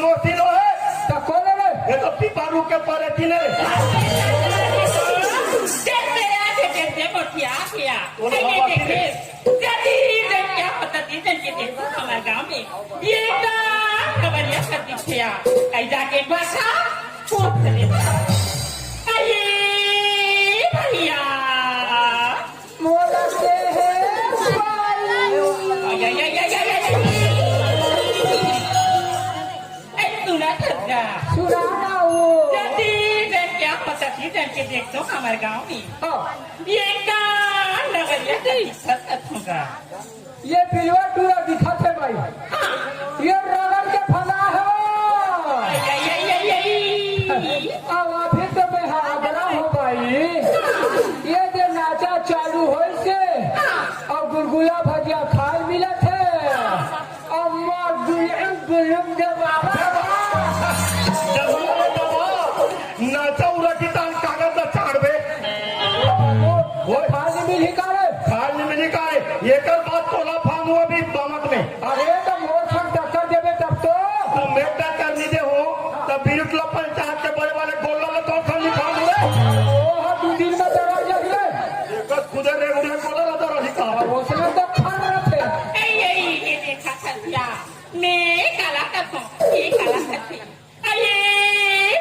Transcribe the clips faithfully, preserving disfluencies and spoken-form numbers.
दोस्ती नो हे। त कोन हे रे? ये तो पीपा रूख के परे तीन हे। जैसे आ, जैसे, जैसे मोटिया किया। बोलो, अरे, बाबा, देखे, जदी जन क्या पता, दी जन के देखो हमारे गांव में। ये का खबरिया कर दिखिया। कहीं जाके बसा, पूछ ले। अरे, भैया। मोला के हे भाई। या, या, या, या, या, या। ए, सुना थस गा। सुना ना वो। जदी जन क्या पता, दी जन के देख तो हमारे गांव में। हाँ। ये का नगरिया का दिक्कत होगा। ये बिलवा टूरा दिखत हे भाई। ये रगड़ के फना हे। या, या, या, या, या। अब अभी तो मैं हागरा हूँ भाई। ये जे नाचा चालू होइस हे, अउ गुलगुला भजिया खाए मिलत हे, अउ मार दुनिया दुनिया जवाब। जवाब, जवाब। नाचा उरा की तान कागज ला चाड़बे। वो खाल नहीं मिली का रे? खाल नहीं मिली का रे? एकर बात तोला फांदू अभी बामत में। अरे तो मोर संग टक्कर देबे तब तो। तो मैं टक्कर नहीं दे हूँ, तो बिरुट ला पंचायत के बड़े वाले गोला ला तो खाली फांदू रे। ओ हाँ, दू दिन में दौड़ा जाही रे। एकर खुदे रे उड़े गोला ला दौड़ा ही का। उसने तो खान रखे। ए, ये, ये देखा सतिया, मैं काला कथों, ये काला कथे। अये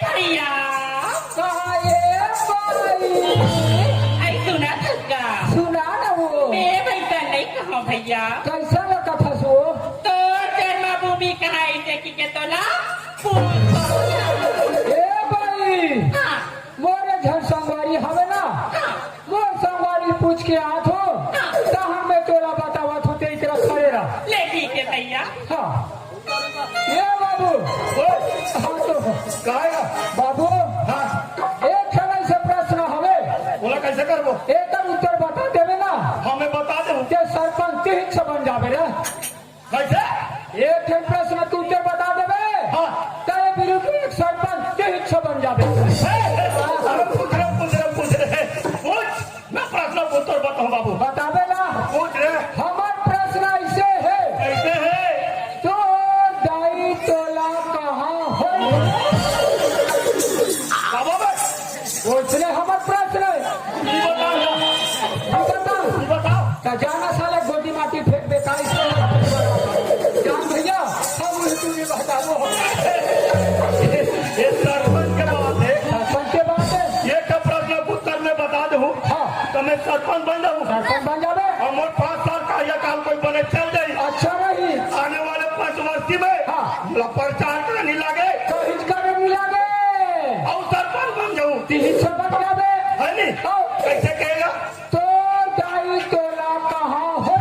भैया। कहा ये भाई? अरे सुना थस गा। सुना ना वो। मैं वैसा नहीं कहा भैया। कैसा लगत हस वो? तो जन्मभूमि कहा इसे कि के तोला पूछो। ए भाई। हाँ। मोरे झन संगवारी हवे ना। हाँ। मोर संगवारी पूछ के आत हो। हाँ। तहन मैं तोला बतावत हूँ, ते इकरा खड़े रह। ले ठीक है भैया। हाँ। ए बाबू। ओए। हाँ तो। काय गा? बाबू। हाँ। एक ठन ऐसे प्रश्न हवे। बोला कैसे करबो? एकर उत्तर बता देबे ना। हाँ, मैं बता देबो। ते सरपंच तिहिच बन जाबे रे। कैसे? एक ठन प्रश्न के उत्तर बता देबे। हाँ। ते बिल्कुल एक सरपंच तिहिच बन जाबे। हे, हे, अरे पूछ रे, पूछ रे, पूछ रे, पूछ। मैं प्रश्न के उत्तर बताऊं बाबू। बताबे ना। पूछ रे। हमर प्रश्न ऐसे हे। कैसे हे? तोर दाई तोला कहाँ होय? बाबा बे। ओइसने हमर प्रश्न हे। ई बताओ ना। ई बताओ। ई बताओ। त जाना साले गोटी माटी फेंक दे, का इसको? जान भैया, हम उन्हें तू ये बता दो। ये सरपंच के बात हे। सरपंच के बात हे। ये का प्रश्न के उत्तर मैं बता दूँ। हाँ। तो मैं सरपंच बन जाऊँ। सरपंच बन जाबे। और मोर पाँच साल कार्यकाल कोई बने चल जाई। अच्छा नहीं। आने वाले पाँच वर्ष में हाँ। मोला प्रचार करने नहीं लागे। कहीं करने नहीं लागे। और सरपंच बन जाऊँ। तिहिच बन जाबे। है नहीं? हाँ। कैसे कहेगा? तोर दाई तोला कहाँ हो?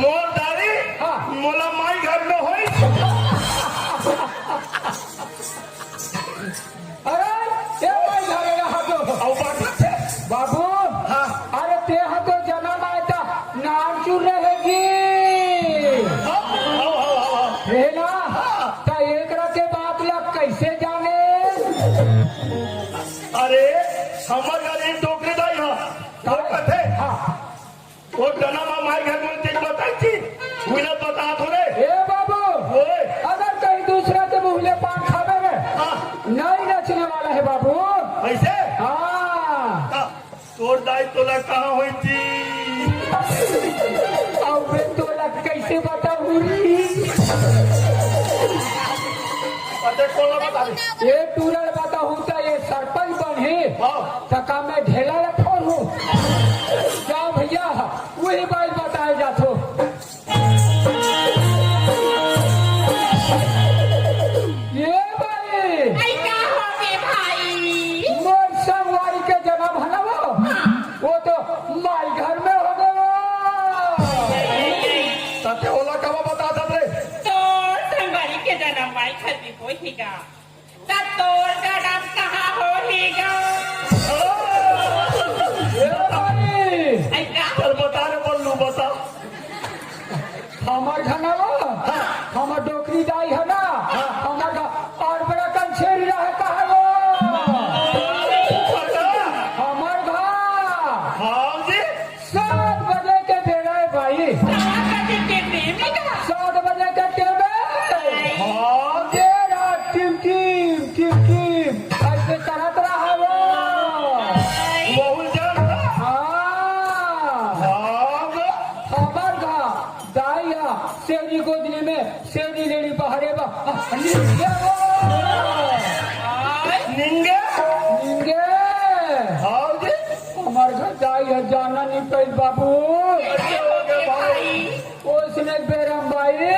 मोर दाई हाँ। मोला माई घर में होई। अरे, ए माई घर में रहा तो। अउ बात हे। बाबू, हाँ। अरे ते हा तो जनम आय त नाम चुर रहेगी। हाँ, हाँ, हाँ, हाँ, हाँ। हे ना? हाँ। त एकरा के बात ला कैसे जाने? अरे, हमर घर एक डोकरी दाई हा। वो कथे? हाँ। वो जना मा माई घर में तेज बताई थी, उन्हें बता थो रे। ए बाबू, ओए। अगर कहीं दूसरा के मुँह ले पान खावे में, हाँ। नहीं नचने वाला है बाबू। ऐसे? हाँ। हाँ। तोर दाई तोला कहाँ होई थी? अबे तोला कैसे बताऊँ रे? अरे तोला बता दे। ये टूरा ल बताहूँ त ये सरपंच बनही, हाँ। त का मैं ढेला ल फोड़हूँ? जा भैया, वही बात बताए जाथो। ये भाई, आई का होगे भाई? मोर संगवारी के जनम हे ना वो, हाँ। वो तो माई घर में होगे वो। तते ओला कब बता दत रे? तोर संगवारी के जनम माई घर में होही गा। त तोर जनम कहाँ होही गा? ए भाई! ऐ का? चल बता रे बल्लू, बता। हमर घर ना वो, हाँ। हमर डोकरी दाई हे ना, हाँ। हमर घर और बड़ा कंछेरी रहे कहा वो। बता। हमर घर। हाँ जी। सात बजे के बेरा हे भाई। सात बजे के बेरा? सात बजे के टेम हे। हाँ। निंगे? निंगे? हाँ जी। हमर घर दाई ह जाना नहीं पाई बाबू। अरे हो गया भाई। ओसने बेरम बाई। अरे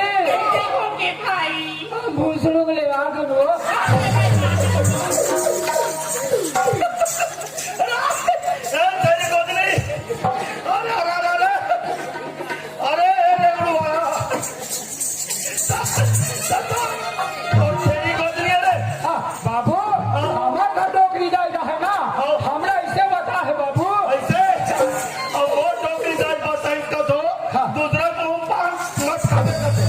हो गया भाई। भूसड़ू ले आ गन वो। ए, तेरी गोदनी। अरे, अरे, अरे, अरे। अरे, ए, रेगड़ू आया। और तेरी गोदनी, अरे। हाँ, बाबू, हाँ। हमार घर डोकरी जाए है ना, हाँ। हमरा ऐसे बता है बाबू। ऐसे? अब वो डोकरी जाए बता इसका तो हाँ। दूसरा को पान मत खाते करते।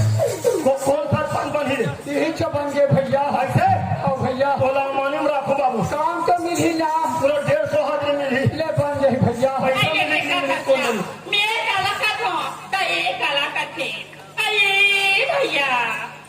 को-, कौन सा पान बनी रे? यही चबन के भैया। ऐसे? ओ भैया। तोला मालूम रखो बाबू। काम तो मिली ना। पूरा डेढ़ सौ हाजिरी मिली। ले बन जाई भैया। पैसा अरे मिली कि नहीं मिली, कौन मिली? मैं काला कथों, त ये काला कथे। अरे भैया।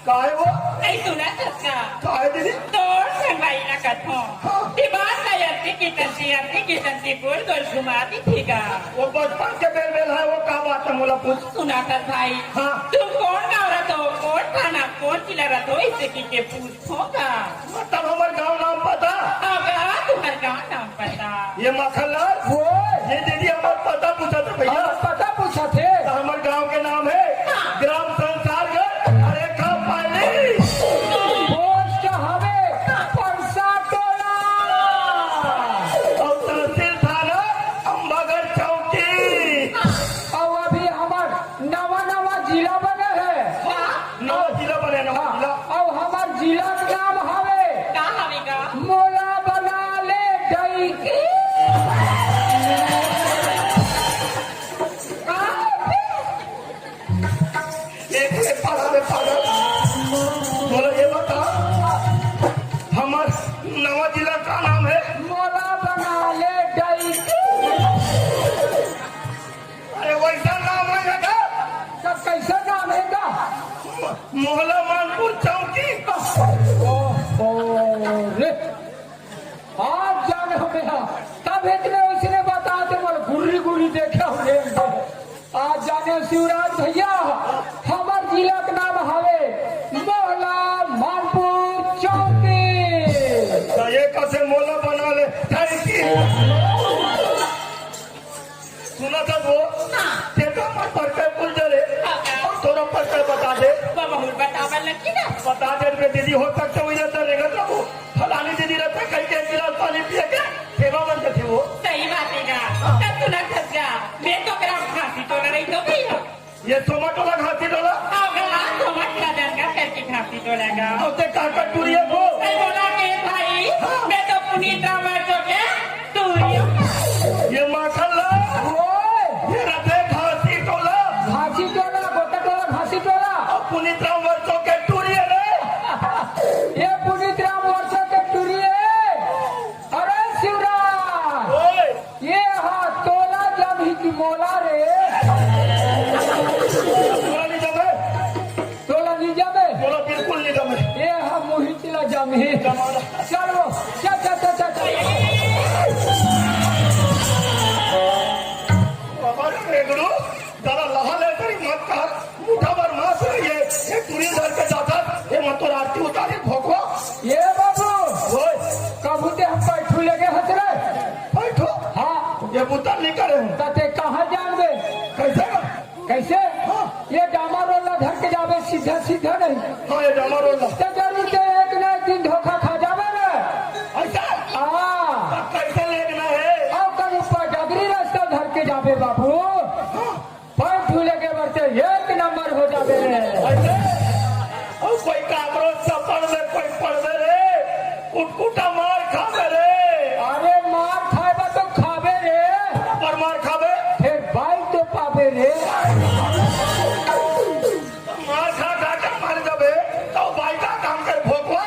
काहे वो? नहीं सुना सका। काहे दीदी? तोर संगवारी ना कथों। हाँ। दिमाग का यत्ती की तंती, यत्ती की तंती गोल गोल घुमा दी थी गा। वो बचपन के बेल बेल है, वो का बात है मोला पूछ। सुना कर भाई। हाँ। तुम कौन गाँव रहते हो, कौन थाना, कौन जिला रहते हो, इसे की के पूछ होगा। मतलब हमर गाँव नाम पता? होगा, तुम्हार गाँव नाम पता। ये माखनलाल, वो ये दीदी हमर पता पूछा था भैया। हमर पता पूछा थे। तो हमर गाँव के नाम है हाँ। ग्राम संसारगढ़, अरे का पाली। पोस्ट हवे परसा टोला। और तहसील थाना अम्बागढ़ चौकी। और अभी हमर नवा नवा जिला बने है। वाह। नवा जिला बने, नवा हाँ, जिला। अब हमार जिला के नाम हवे का हवे का? मोला बना ले डैकी। एक, एक पागल है, पागल। बोलो, ये बता, हमार नवा जिला का नाम है? मोला बना ले डैकी। अरे वैसा नाम है ना? तब कैसे नाम है का? मोहला मानपुर चौकी। ओहो रे, आज जाने हो गया। तब इतने उसने बताते मोर गुर्री गुर्री देखे होंगे। आज जाने शिवराज भैया, हमार जिला के नाम हवे मोहला मानपुर चौकी। तो ये कैसे मोहला बना ले? Thank you. सुना था वो? हाँ। तेरे का मत परिचय भूल जा रे। हाँ, हाँ। और थोड़ा परिचय बता दे। बाबा, हुल बतावा लगी ना। बता दे रे दीदी, हो सकता है वही रहता रेंगत रहो। फलानी दीदी रहता कहीं के एक गिलास पानी पिए के, सेवा बन जाती वो। सही बात है ना। हाँ। तब सुना खसगा, मैं तो ग्राम घासी टोला रही तो गई हूँ। ये सोमा टोला घासी टोला? हाँ, ग्राम सोमा टोला दरगाह करके घासी टोला का। और ते काका टूरिया को? सही बोला के भाई, हाँ। मैं तो पुनीत राम वर्षों के टूरिया। ये माखन ला। ओए। ये रथे घासी टोला। घासी टोला, गोटा टोला, घासी टोला। और पुनीत राम वर्षों के टूरिया रे। ये पुनीत राम वर्षों के टूरिया। अरे शिवराज। ओए। ये हा तोला जमही कि मोला रे? तोला नहीं जमे। तोला नहीं जमे? तोला बिल्कुल नहीं जमे। ये हा मुही चिला जमही। जमाना। चलो, चल, चल, चल, चल, चल। बाबा रे, रेगड़ू, जरा लहा ले, तेरी मत कर। मुठा भर मांस रही है, ये टूरी धर के जाता, ये मत तो आरती उतारी, भोकवा। ये बाबू, ओए। कभू ते हम पैठू लेके हंस रहे। पैठू? हाँ। ये बुता नहीं करे हूँ। त ते कहाँ जान दे? कैसे ना? कैसे? हाँ। ये डामा रोला धर के जावे सीधा सीधा नहीं। हाँ, ये डामा रोला। तो जरूर ते एक ना एक दिन धोखा खा जावे ना। ऐसा? हाँ। तो कैसे लेना है? और कल ऊपर डगरी रास्ता धर के जावे बाबू। हाँ। पैर धुले के बरते एक नंबर हो जावे रे। अरे, और कोई काकरो चपड़ में कोई पड़वे रे, कुटकुटा मार खावे रे। अरे मार खाएबा तो खाबे रे। पर मार खावे। फिर बाइक तो पाबे रे। मार खा खा के मर जावे, तो बाइक का काम कर भोकवा।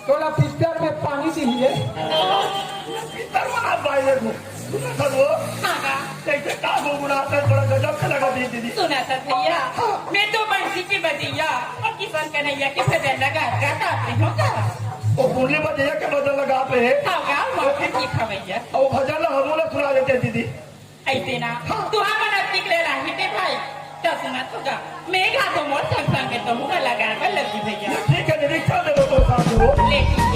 तोला पिस्तर में पानी दिहिए। पिस्तर में ना पाए रे। सुना था वो? हाँ, हाँ। कैसे का गुनगुनाते हैं, थोड़ा गजब से लगा दी दीदी। सुना था भैया, हाँ। मैं तो बंसी की बजैया और किशन कन्हैया के भजन लगा गाता आप रही हो का? वो मुरली बजैया के भजन लगा पे है। हाँ, गा, वो भी ठीक है भैया। और वो भजन ला हमू ला सुना देते हैं दीदी। ऐसे ना, हाँ। तुहार मन अतिक ले राही ते भाई, तो सुना तो गा। मैं गा तो मोर संग संग तो मुँह लगा कर लगी भैया। ठीक है दीदी, चल दे दो। Let's